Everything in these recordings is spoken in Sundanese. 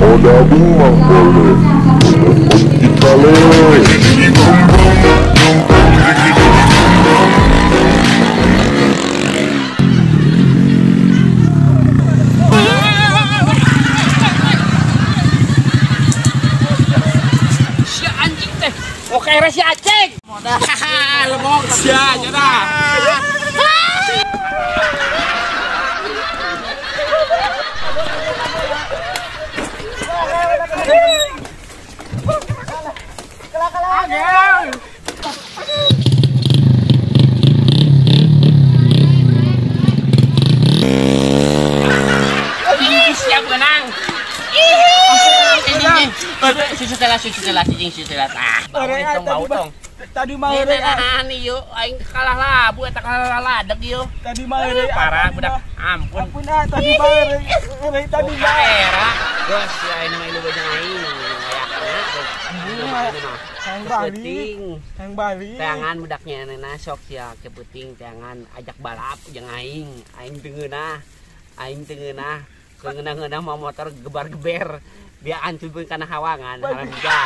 Odading Mang Boleh. Kita. Si anjing teh, oke si aceng. Haha, lemong sia nyerah. Siap menang. Susu telas. Ah, bau tong. Tadi mah ieu aing kalah lah, bu eta kalah ladeg ieu. Tadi mah parah budak. Ampun. Ampun ah, tadi mah tadi mah era. Geus aing mah ilu jeung aing. Yang balik. Yang balik. Teangan budaknya nena sok sia keputing teangan ajak balap jeung aing. Aing teu ngeunah. Aing teu ngeunah. Ngeunah-ngeunah mau motor gebar-geber. Dia ancur kana hawangan, haram juga.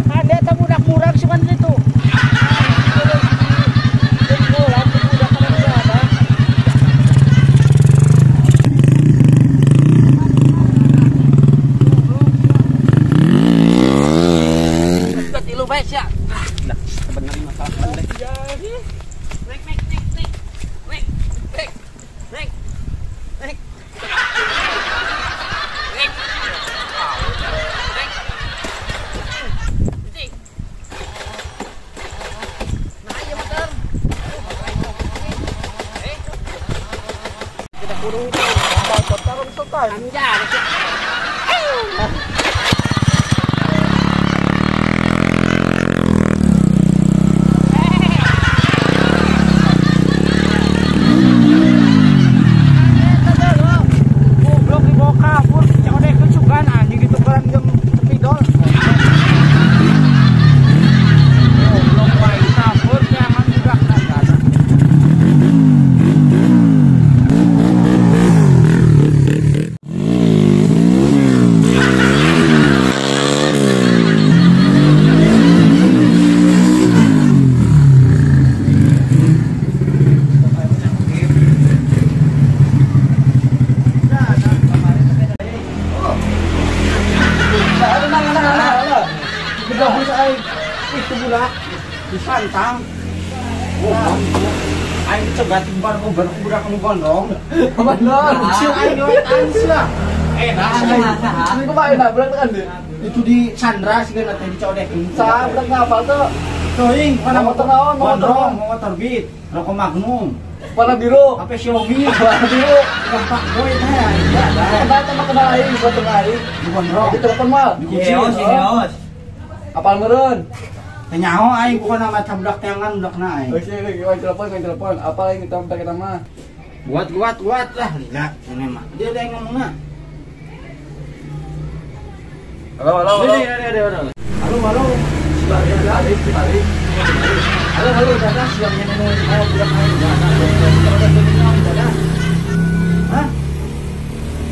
Ada eta budak murag cuman itu. Tilu bae sia. Nah, sebenarnya masalah pendek. Naik, naik, naik, naik, naik, naik, naik, naik, naik, naik, nah, iya motor. Kita kurung itu. Tarung sultan. Anjay. Itu budak disantang. Aing dicegat bar budak nu gondrong. Bener. Aing wetan sia. Eh, nah, ini kumaha enak budak kan Itu di Sandra sih kan teh dicodekeun. Sa budak ngapal tuh? Teuing, mana motor naon? Gondrong, motor Beat, rokok Magnum. Warna biru, HP Xiaomi, warna biru. Kompak boy teh. Kenal sama kenal aing, gua kenal aing. Di gondrong. Di telepon mal. Di Heos. Apal meureun? Teu nyaho aing bukan nama budak teangan budakna aing. Oke, oke, telepon, telepon. Apal aing kita minta kita mah. Buat buat lah, lila ini mah. Dia ada yang ngomongna. Halo, halo, halo. Halo, halo. Halo, halo. Halo, halo, dada siangnya nemu budak aing dada. Dada. Hah?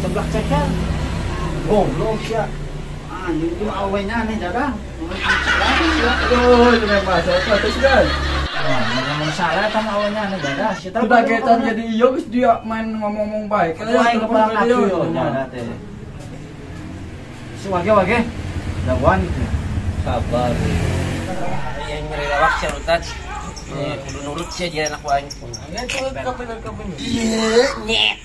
Sebelah ceker. Goblok sia. Anjing itu awenya nih dada. Aduh, itu memang masalah terus kan. Wah, masalah sama awalnya nih dada. Sudah ketan jadi iyo geus dia main ngomong-ngomong baik. Aing kepala kaki yo dada teh. Si wage-wage. Dawan itu. Sabar. Yang nyeri lawak sia rutat. Kudu nurut sia jadi anak aing. Iya, nyet.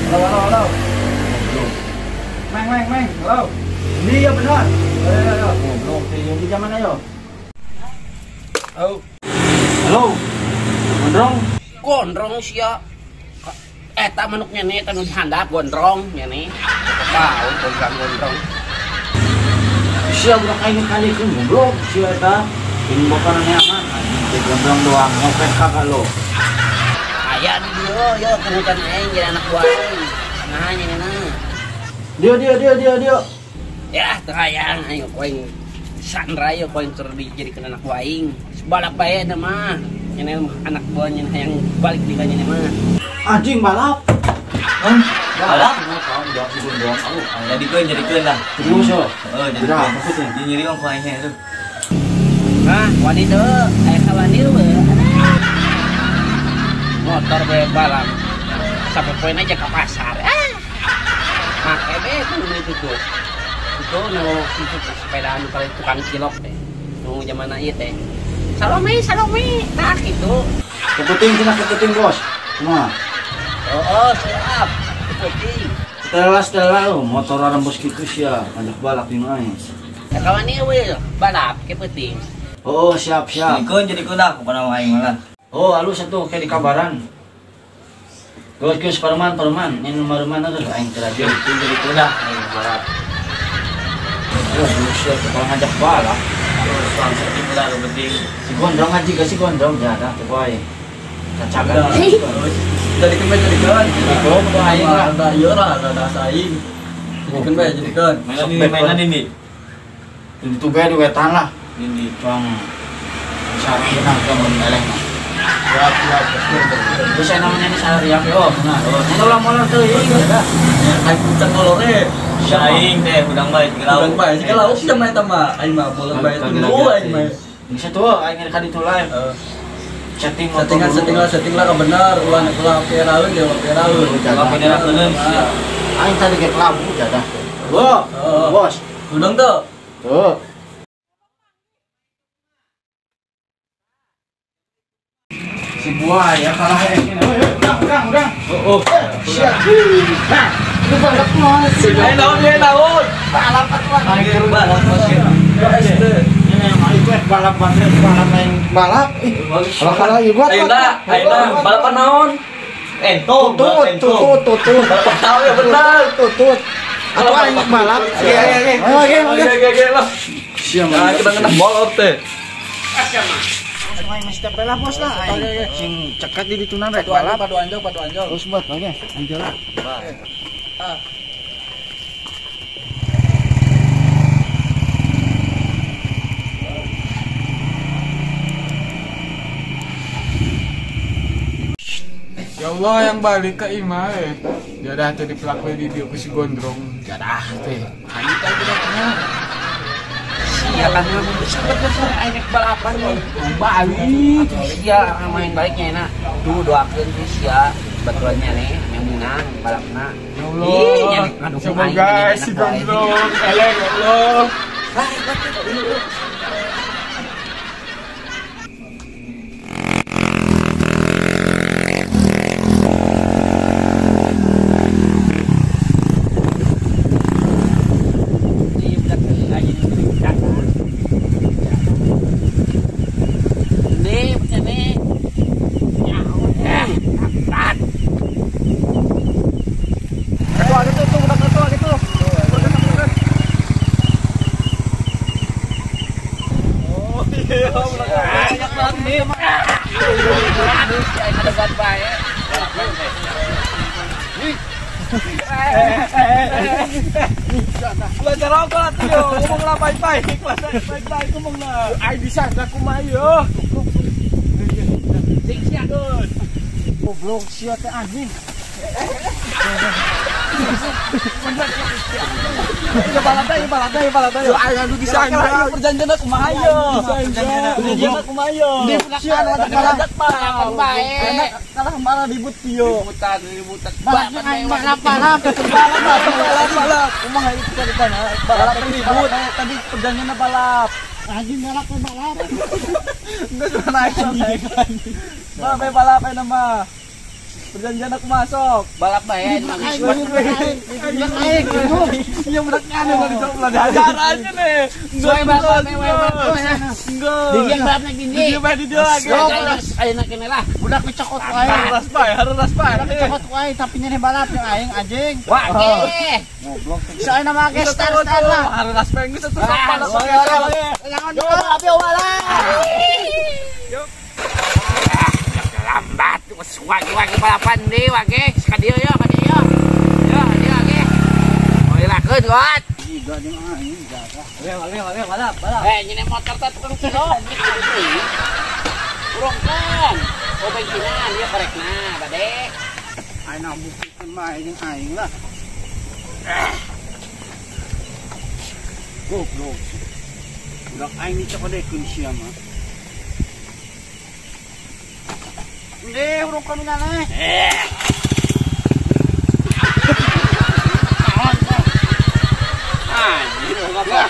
Halo, halo, halo. Meng, meng, meng. Halo. Ini ya benar. Ayo, ayo. Goblok, di zaman ayo. Oh. Halo. Gondrong. Gondrong sia. Eta manuknya nih, eta nu dihandap gondrong nya nih. Tahu gondrong. Sia budak aing kalikeun goblok sia eta. Ini motornya nyaman, anjing gondrong doang ngopet kagak lo. Aya di dieu yo kemutan aing jadi anak buah aing. Nah nya na. Dia. Ya, teu hayang aing koing sandra yo koing keur dijadikeun anak buah aing. Balap bae eta mah. Nya anak buah nya hayang balik di ka nya mah. Anjing balap. Balap? Jawab si gondrong. Jadikeun lah. Serius yo. Heeh, jadikeun. Maksudnya nyeri om ku aing tuh. Nah, wani teu, aya ka wani we. Motor bae balap. Sampai poin aja ke pasar. Make be nu itu tuh. Itu nu itu sepedaan nu paling tukang cilok teh. Nu zamana ieu teh. Salome. Tah kitu. Kepenting cenah kepenting, Bos. Kumaha? Oh, siap. Kepenting. Setelah lo motor rembus kitu sia, ngajak balap di mana? Ya kawan ieu we, balap kepenting. Oh, siap. Jadikeun lah, pokona mah aing mah. Oh, halus atuh kayak di kabaran. Geus pareman, ini mareman atuh aing teh radio. Jadikeun lah aing balap. Oh, siap kalau ngajak balap. Terus langsung lah nu penting. Si gondrong ngaji gak si gondrong jadah teh boy. Cacagan. Jadikeun bae jadikeun. Jadikeun aing lah. Da ieu lah, da aing. Jadikeun bae jadikeun. Mainan ini. Itu bae duwetan lah. Ini tuang sarina ke mun eleh mah. Siap. Terus saya namanya ini sarina yo. Nah, ulah molor teuing ya. Aing puncak molore. Aing teh udang bae jeung lauk. Udang bae jeung lauk sia mah eta mah. Aing mah molor bae tulu aing mah. Bisa tuh aing ka ditu live. Setting lah bener ulah peraun ya peraun. Ulah peraun. Aing tadi ke labu jadah. Wo, bos. Udang tuh. Tuh. Si buaya kalah ini. Udang. Oh. Siap. Nah, itu balap mah. Naon. Balap atuh. Aing balap mah. Ini mah itu balap balap lain balap. Ih. Kalah ieu gua. Ayeuna balapan naon? Entong. Tutut. Balapan tahu ya benar. Tutut. Atau aing balap. Oke. Oke lah. Siap. Nah, kita kena molor teh. Aing mesti pelah bos lah. Aing sing cekat di ditunan rek balap. Padu anjol. Terus buat oke, anjol lah. Ya Allah yang balik ke imah Jadah teh dipelak di dieu ku si gondrong. Jadah teh. Hayu teh budakna. Sia lah sempet besar aing balapan balik. Sia main baliknya enak. Tuh doakeun tuh sia batuannya nih yang menang balapna. Ya Allah. Semoga si gondrong eleng ya Allah. Belajar apa lah tuh? Ngomong lah baik-baik, baik-baik ngomong lah. Aing bisa aku mah yo. Sing sia. Goblok sia teh anjing. Ya balap teh. Aing anu disandra. Perjanjian kumaha yo? Perjanjian kumaha yo? Kalah bae. Kalah malah ribut yo. Ributan. Balap. Balap. Kumaha itu ceritanya? Balap ribut. Tadi perjanjiannya balap. Anjing balap balap. Enggak cuma naik. Balap balap nama. Perjanjian aku masuk. Balap bae mah geus. Aing goblok. Iya budak anu enggak dijawab ajarannya nih. Enggak balap Enggak. Di yang balapna gini. Di bae di dia lagi. Ayeuna kene lah. Budak dicokot wae. Hareras bae, hareras bae. Budak dicokot wae tapi nyene balap jeung aing anjing. Wah, ge. Goblok. Saena mah ge star star lah. Hareras bae geus atuh balap. Jangan balap yo balap. Lambat wage balapan deui wage ka dieu yo ka dieu yo. Yo dieu wage. Moilakeun got. Jiga jeung aing jaga. Wage balap, balap. Eh nyene motor teh tukang cilok gitu deui. Urungkeun. Oh bensinan ieu korekna bade. Aing mah buktikeun mah jeung aing lah. Goblok. Budak aing dicokodekeun sia mah. Ndeh, urung kami nana. Anjir, apa?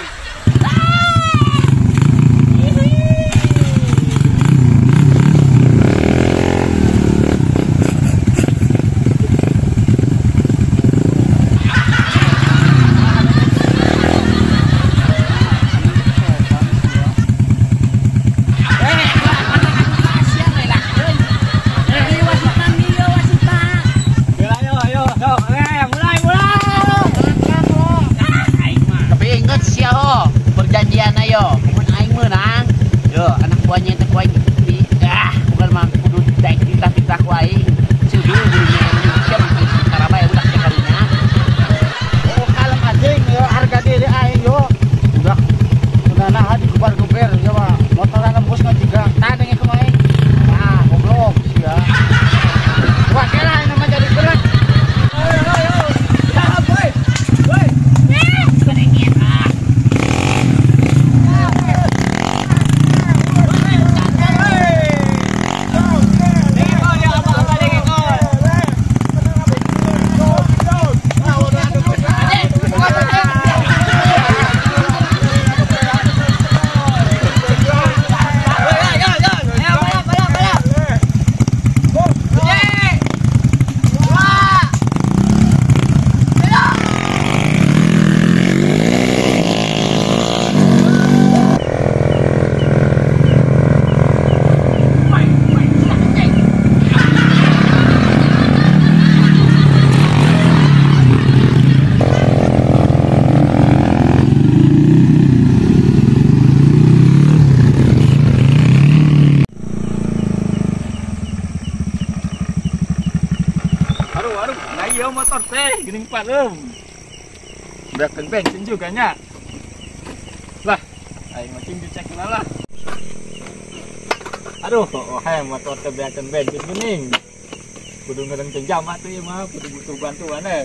Perjanjian ayo, mun aing meunang, yo anak buahnya teh ku aing di bukan mah kudu daek titah-titah ku aing. Sudu gurunya Indonesia mah karabaya budak teh karinya. Oh kalem anjing, yo harga diri aing yo. Budak kunana digubar-guber yo mah motoran nembus ngajiga. Tah denge ku aing. Ah, goblok sia. Wah, kela aing mah jadi berat. Ayo ayo. Ya, boy. Boy. Aduh, motor teh geuning palem. Beakeun bensin juga nya. Lah, aing macing dicek lah. Aduh, oh hayang motor teh beakeun bensin geuning. Kudu ngereng jam atuh ieu mah, kudu butuh bantuan eh.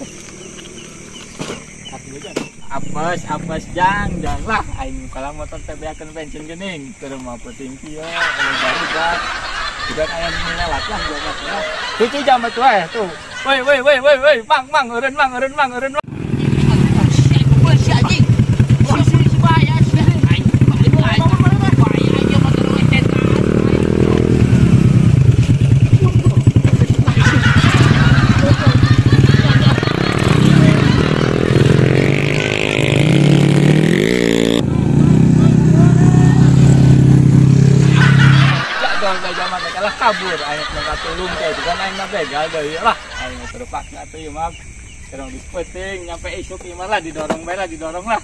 Apes, apes jang, jang lah aing kalau motor teh beakeun bensin geuning, keur mah penting kieu, anu baru juga ayam lewat lah gua mah. Cuci jam atuh eh tuh. Woi woi woi woi woi, mang mang eureun mang eureun mang eureun. Kabur aing mah tulung teh bukan aing mah begal deui lah aing terpaksa teh mah terong dispeting nyampe isuk ieu mah lah didorong bae lah didorong lah.